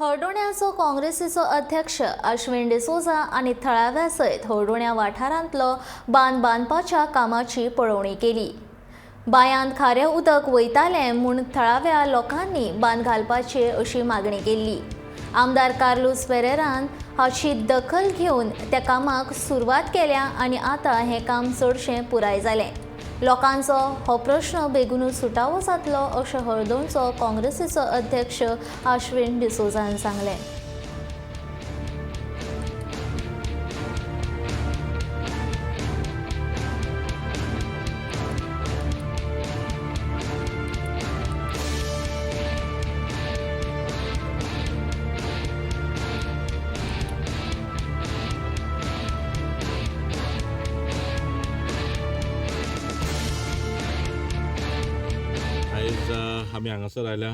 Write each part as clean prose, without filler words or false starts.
हळदोण्याचो काँग्रेसीचो अध्यक्ष अश्विन डिसोझा आनी थळाव्या सयत हळदोण्या वाठारांतलो बांद बांदपाच्या कामाची पळोवणी केली. बांयांत खारें उदक वयतालें म्हूण थळाव्या लोकांनी बांद घालपाची अशी मागणी केल्ली. आमदार कार्लूस फेरेरान हाची दखल घेवन त्या कामाक सुरवात केल्या आनी आतां हें काम चडशें पुराय जालें. लोकांचो हो प्रश्न बेगीनूच सुटावो जातलो अशें हळदोणचो काँग्रेसीचो अध्यक्ष आश्विन डिसोझान सांगलें. आयज आमी हांगासर आयल्या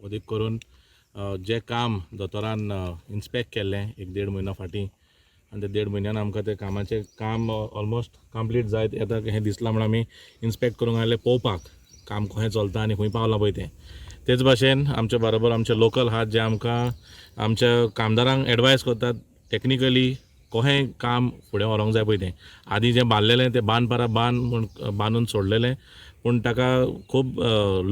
अदीक करून जें काम दोतोरान इन्स्पेक्ट केल्लें एक देड म्हयनो फाटीं आनी ते देड म्हयन्यान आमकां तें कामाचें काम ऑलमोस्ट कंप्लीट जायत येता हें दिसलां म्हूण आमी इन्स्पेक्ट करूंक आयले पळोवपाक काम कशें चलता आनी खंय पावलां पळय तें. तेच भाशेन आमचे बरोबर आमचे लोकल आहात जे आमकां आमच्या कामदारांक एडवायस करतात टॅक्निकली कशें काम फुडें व्हरोंक जाय पळय तें. आदीं जें बांदलेलें तें बांद पारा बांद म्हूण बांदून सोडलेलें, पूण ताका खूब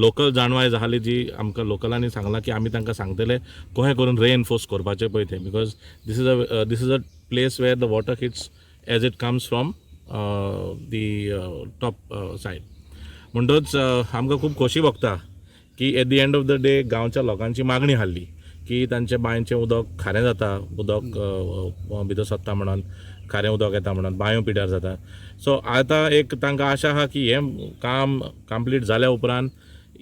लोकल जाणवाय जाली जी आमकां लोकलांनी सांगलां की आमी तांकां सांगतले कशें करून रिएनफोर्स करपाचें पळय तें, because this is a place where the water hits as it comes from the top side. म्हणटच आमकां खूब खोशी भोगता की at the end of the day गांवच्या लोकांची मागणी आहली की तांच्या बांयचें उदक खारें जाता, उदक भितर सरता म्हणून खारें उदक येता म्हणून बांयो पिड्यार जाता. सो आतां एक तांकां आशा आहा की हें काम कंप्लीट जाल्या उपरांत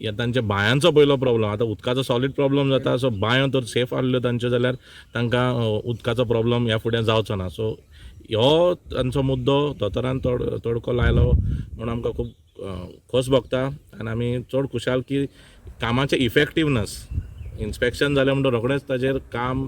हे तांच्या बांयांचो पयलो प्रॉब्लम, आतां उदकाचो सॉलीड प्रॉब्लम जाता. सो बांयो तर सेफ आहल्यो तांच्यो जाल्यार तांकां उदकाचो प्रॉब्लम ह्या फुडें जावचो ना. सो हो तांचो मुद्दो दोतोरान तोडको लायलो म्हूण आमकां खूब खोस भोगता आनी आमी चड खुशाल की कामाचें इफेक्टिवनस इन्स्पेक्शन जालें म्हणटकच रोखडेंच ताजेर काम